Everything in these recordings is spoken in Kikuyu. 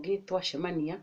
Ũngĩ twacemania,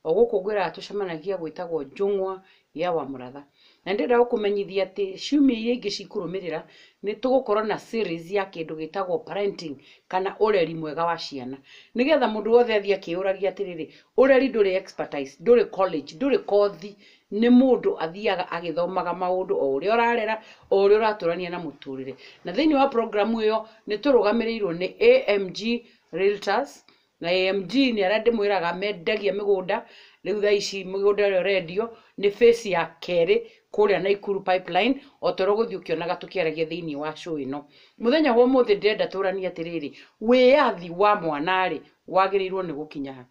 o gũkũ ngwĩraga tũcemanagia gwĩtagwo Njũng'wa ya Wamũratha. Na ndĩrenda gũkũmenyithia atĩ ciumia iria ingĩ cikũrũmĩrĩra nĩ tũgũkorwo na series ya kĩndũ gĩtagwo parenting kana ũreri mwega wa ciana. Nĩgetha mũndũ wothe athiĩ akĩyũragia atĩrĩrĩ, ũreri ndũrĩ expertise, ndũrĩ college, ndũrĩ kothi, nĩ mũndũ athiaga agĩthomaga maũndũ o ũrĩa ũrarera, o ũrĩa ũratũrania na mũtũrĩre. Na thĩinĩ wa program ĩyo nĩ tũrũgamĩrĩirwo nĩ AMG Realtors, na AMG nĩ arĩa ndĩmwĩraga mendagia mĩgũnda, rĩu thaa ici mĩgũnda ĩrĩa ũrendio nĩ phase ya kerĩ kũrĩa Naikuru Pipeline, o ta ũrĩa ũgũthiĩ ũkĩonaga tũkĩaragia thĩinĩ wa show ĩno. Mũthenya wa ũmũthĩ ndĩrenda tũranie atĩrĩrĩ, wĩyathi wa mwana-rĩ, wagĩrĩirwo nĩ gũkinya ha?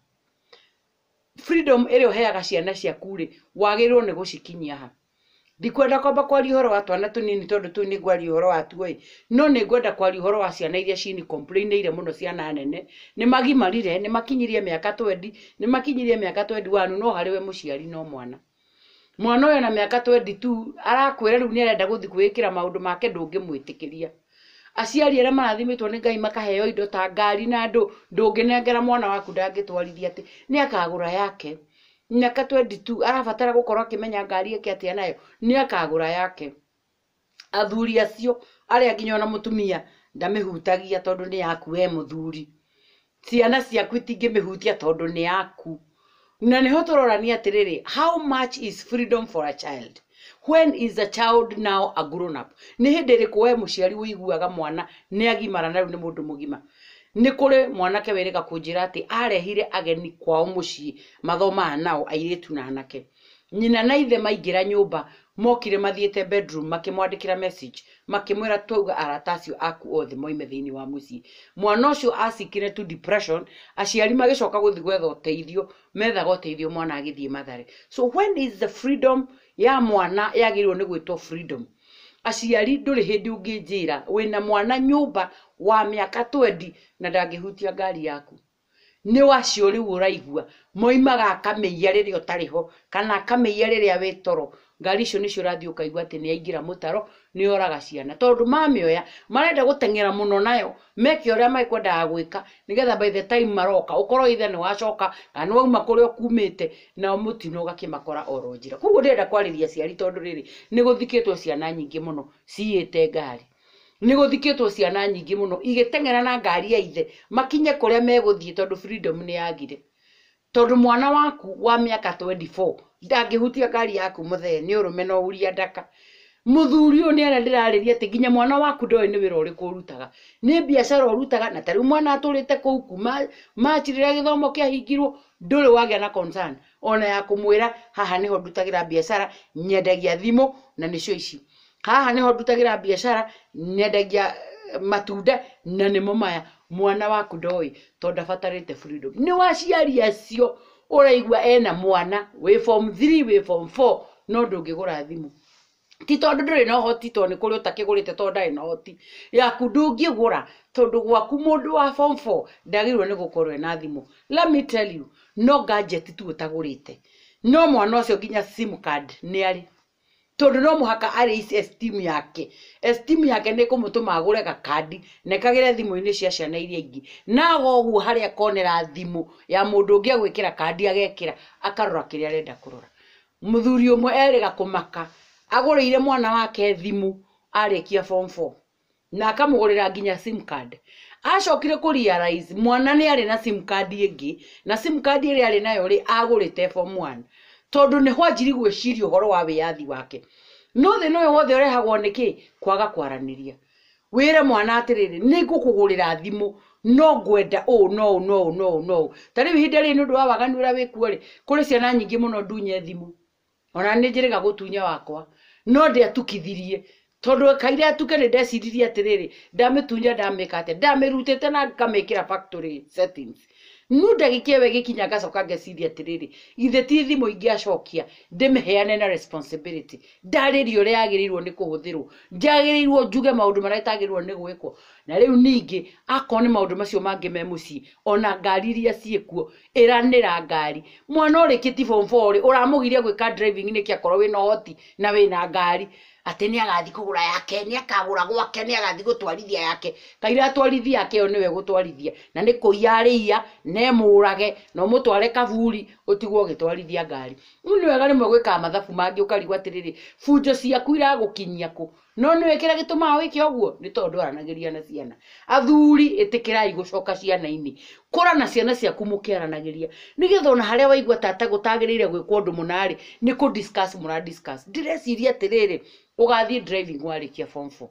Freedom ĩrĩa ũheaga ciana ciaku-rĩ, wagĩrĩirwo nĩ gũcikinyia ha? Ndikwenda kwamba kwaria ũhoro wa twana tũnini tondũ tũu nĩ ngwaria ũhoro watuo ĩ, no nĩ ngwenda kwaria ũhoro wa ciana iria cini complainĩire mũno ciana nene, nĩ magimarire, nĩ makinyirie mĩaka twendi, nĩ makinyirie mĩaka 21, no harĩ we mũciari no mwana. Mwana ũyũ ena mĩaka 22, arakwĩra rĩu nĩ arenda gũthiĩ kwĩĩkĩra maũndũ make ndũngĩmwĩtĩkĩria. Aciari arĩa marathimĩtwo nĩ Ngai makaheo indo ta ngari na andũ, ndũngĩnengera mwana waku ndangĩtwarithia atĩ, nĩ akagũra yake. Mĩaka 22 arabatara gũkorwo akĩmenya ngari eke atĩa nayo, nĩ akagũra yake. Athuri acio arĩa nginya ona mũtumia ndamĩhutagia tondũ nĩ yaku we mũthuri. Ciana ciaku itingĩmĩhutia tondũ nĩ yaku. Na nĩho tũrorania atĩrĩrĩ, how much is freedom for a child? When is a child now a grown up? Nĩ hĩndĩ ĩrĩkũ we mũciari ũiguaga mwana nĩ agimara na rĩu nĩ mũndũ mũgima? Nĩ kũrĩ mwanake wĩrĩga kũnjĩra atĩ arehire ageni kwao mũciĩ mathomaga nao airĩtu na anake. Nyina na ithe maingĩra nyũmba mokire mathiĩte bedroom makĩmwandĩkĩra message makĩmwĩra twauga arata acio aku othe moime thĩinĩ wa mũciĩ. Mwana ũcio acikire to depression, aciari magĩcoka gũthiĩ gwetha ũteithio, methaga ũteithio mwana agĩthiĩ Mathare. So when is the freedom ya mwana yagĩrĩirwo nĩ gwĩtwo freedom? Aciari ndũrĩ hĩndĩ ũngĩnjĩra wĩna mwana nyũmba wa mĩaka twendi na ndangĩhutia ngari yaku. Nĩ wacio rĩu ũraigua moimaga akamĩiya rĩrĩa ũtarĩ ho kana akamĩiya rĩrĩa wĩ toro. Ngari icio nĩcio ũrathiĩ ũkaigua atĩ nĩ yaingĩra mũtaro nĩ yoraga ciana. Tondũ mamĩoya marenda gũteng'era mũno nayo meke ũrĩa mekwendaga gwĩka nĩgetha by the time maroka ũkorwo either nĩ wacoka kana nĩ wauma kũrĩa ũkumĩte nao mũtino ũgakĩmakora oro njĩra. Koguo ndĩrenda kwarĩria aciari tondũ rĩrĩ nĩ gũthikĩtwo ciana nyingĩ mũno ciyĩte ngari. Nĩ gũthikĩtwo ciana nyingĩ mũno igĩteng'era na ngari ya ithe makinye kũrĩa megũthiĩ tondũ freedom nĩ yagire. Tondũ mwana waku wa mĩaka 24 ndangĩhutia ngari yaku mũthee nĩ ũrũme na ũhuria ndaka. Mũthuri ũyũ nĩ arĩa ndĩrarĩria atĩ nginya mwana waku ndoĩ nĩ wĩra ũrĩkũ ũrutaga. Nĩ biacara ũrutaga na ta rĩu mwana atũrĩte kũu kuma March rĩrĩa gĩthomo kĩahingirwo ndũrĩ wagĩa na concern ona ya kũmwĩra haha nĩho ndutagĩra biacara nyendagia thimũ na nĩcio ici. Haha nĩho ndutagĩra biacara nyendagia matunda na nĩmo maya. Mwana waku ndoĩ tondũ ndabatarĩte freedom. Nĩ waciari acio ũraigua ena mwana wĩ form 3 wĩ form 4 no ndũngĩgũra thimũ. Ti tondũ ndũrĩ na ũhoti tondũ nĩ kũrĩ ũtakĩgũrĩte tondũ ndarĩ na ũhoti. Yaku ndũngĩgũra tondũ gwaku mũndũ wa form 4 ndagĩrĩirwo nĩ gũkorwo ena thimũ. Let me tell you, no gadget tu ũtagũrĩte. No mwana ũcio nginya sim card nĩ arĩ. Tondũ no mũhaka arĩ esteem yake. Esteem yake nĩ ĩkũmũtũma agũre gakandi na ĩkagĩre thimũ-inĩ cia ciana iria ingĩ. Na aga ũguo harĩa akonera thimũ ya mũndũ ũngĩ agwĩkĩra kandi agekĩra akarora kĩrĩa arenda kũrora. Mũthuri ũmwe erĩga kũmaka agũrĩire mwana wake thimũ arĩkia form 4 na akamũgũrĩra nginya sim card. Acokire kũ realize mwana nĩ arĩ na sim card ĩngĩ na sim card ĩrĩa arĩ nayo rĩ agũrĩte form 1. Tondũ nĩho anjirie gwĩciria ũhoro wa wĩyathi wake. No thĩna ũyũ wothe ũrehagwo nĩ kĩ? Kwaga kwaranĩria. Wĩre mwana atĩrĩrĩ, nĩ ngũkũgũrĩra thimũ no ngwenda ũũ no ũũ no ũũ no ũũ no ũũ. Ta rĩu ihinda rĩrĩ nĩ ũndũ wa waganu ũrĩa wĩkuo rĩ, kũrĩ ciana nyingĩ mũno ndunye thimũ. Ona nĩ njĩrĩga gũtunya wakwa. No ndiatukithirie. Tondũ kaire atuke nĩ ndeciririe atĩrĩrĩ, ndamĩtunya ndamĩka atĩa? Ndamĩrutĩte na ngamĩkĩra factory settings. No ndagĩka ĩyo ĩgĩkinya ngacoka ngeciria atĩrĩrĩ, githĩ ti thimũ ingĩacokia ndĩmĩheane na responsibility. Ndarĩrie ũrĩa yagĩrĩirwo nĩ kũhũthĩrwo. Njagĩrĩirwo njuge maũndũ marĩa ĩtagĩrĩirwo nĩ gwĩkwo. Na rĩu ningĩ akorwo nĩ maũndũ macio mangĩ me mũciĩ, ona ngari iria ciĩkuo, ĩranĩra ngari. Mwana ũrĩkĩtie form 4 rĩ, ũramũgiria gwĩka driving nĩkĩ akorwo wĩna ũhoti na wĩna ngari? Atĩ nĩ agathiĩ kũgũra yake, nĩ akagũra gwake, nĩ agathiĩ gũtwarithia yake. Kaira atwarithia yake ĩyo nĩwe gũtwarithia. Na nĩ kũiya arĩiya, na emũrage, na ũmũtware kaburi, ũtigwo ũgĩtwarithia ngari. Rĩu nĩ wega rĩmwe gwĩkaga mathabu mangĩ ũkarigwo atĩrĩrĩ, bunjo ciaku iragũkinyia kũ? No nĩũĩ kĩrĩa gĩtũmaga wĩke ũguo? Nĩ tondũ ndwaranagĩria na ciana. Athuri ĩtĩkĩrai gũcoka ciana-inĩ. Kũra na ciana ciaku mũkĩaranagĩria. Nĩgetha ona harĩa waigua ta gũtagĩrĩire gwĩkwo ũndũ mũna-rĩ, nĩ kũ discuss mũra discuss. Ndĩreciria atĩrĩrĩ, ũgathiĩ driving warĩkia form four.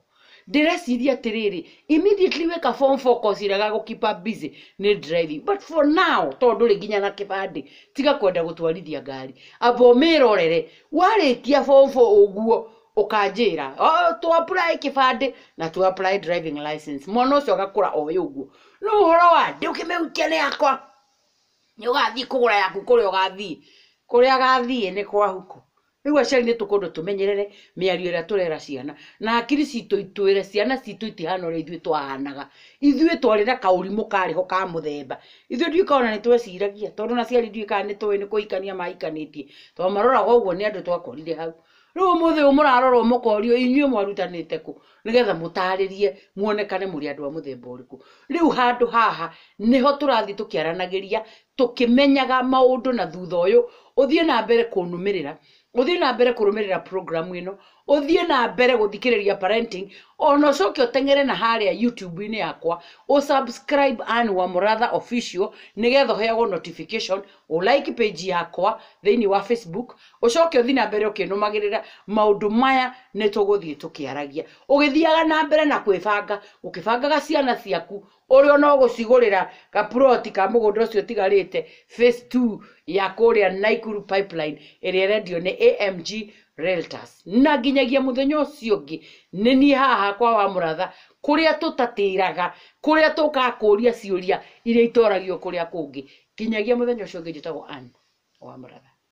Ndĩreciria atĩrĩrĩ, immediately weka form four course ĩrĩa ĩgagũ keep up busy nĩ driving. But for now, tondũ ndũrĩ nginya na kĩbandĩ, tiga kwenda gũtwarithia ngari. Amba ũmĩrorere, warĩkia form four ũguo, ũkanjĩra, oh, tũ apply kĩbandĩ na tũ apply driving license. Mwana ũcio agakũra oĩ ũguo. No ũhoro wa ndũkĩmĩhutia nĩ yakwa, nĩ ũgathiĩ kũgũra yaku kũrĩa ũgathiĩ. Kũrĩa agathiĩ nĩ kwa huko. Rĩu aciari nĩ tũkũndũ tũmenyerere mĩario ĩrĩa tũrera ciana. Na hakiri citũ itwĩre ciana citũ itihana ũrĩa ithuĩ twahanaga. Ithuĩ twarĩ na kaũrimũ karĩ ho ka mũthemba. Ithuĩ ndiũĩ kana ona nĩ tweciragia, tondũ na aciari ndiũĩ kana nĩ tũĩ nĩ kũhikania mahikanĩtie. Twamaroraga ũguo nĩ andũ twakorire hau. Rĩu ũmũthĩ ũyũ mũrarorwo mũkorio inyuĩ mwarutanĩte kũ, nĩgetha mũtarĩrie muonekane mũrĩ andũ a mũthemba ũrĩkũ. Rĩu handũ haha nĩho tũrathiĩ tũkĩaranagĩria, tũkĩmenyaga maũndũ na thutha ũyũ, ũthiĩ na mbere kũnũmĩrĩra, ũthiĩ na mbere kũrũmĩrĩra program ĩno, ũthiĩ na mbere gũthikĩrĩria parenting, ona ũcoke ũteng'ere na harĩa YouTube-inĩ yakwa, ũsubscribe Ann wa Mũratha Official, nĩgetha ũheagwo notification, ũ like page yakwa thĩinĩ wa Facebook, ũcoke ũthiĩ na mbere ũkĩnũmagĩrĩra maũndũ maya nĩ tũgũthiĩ tũkĩaragia. Ũgĩthiaga na mbere na kwĩbanga, ũkĩbangaga ciana ciaku, ũrĩa ona ũgũcigũrĩra gaploti ka mũgũnda ũcio ũtigarĩte phase 2 ya kũrĩa Naikuru pipeline ĩrĩa ĩrendio nĩ AMG Realtors. Na nginyagia mũthenya ũcio ũngĩ, nĩ niĩ haha kwa wa Mũratha, kũrĩa tũtatĩraga, kũrĩa tũkaga kũria ciũria iria itoragio kũrĩa kũngĩ. Nginyagia mũthenya ũcio ũngĩ njĩtagwo Ann wa Mũratha.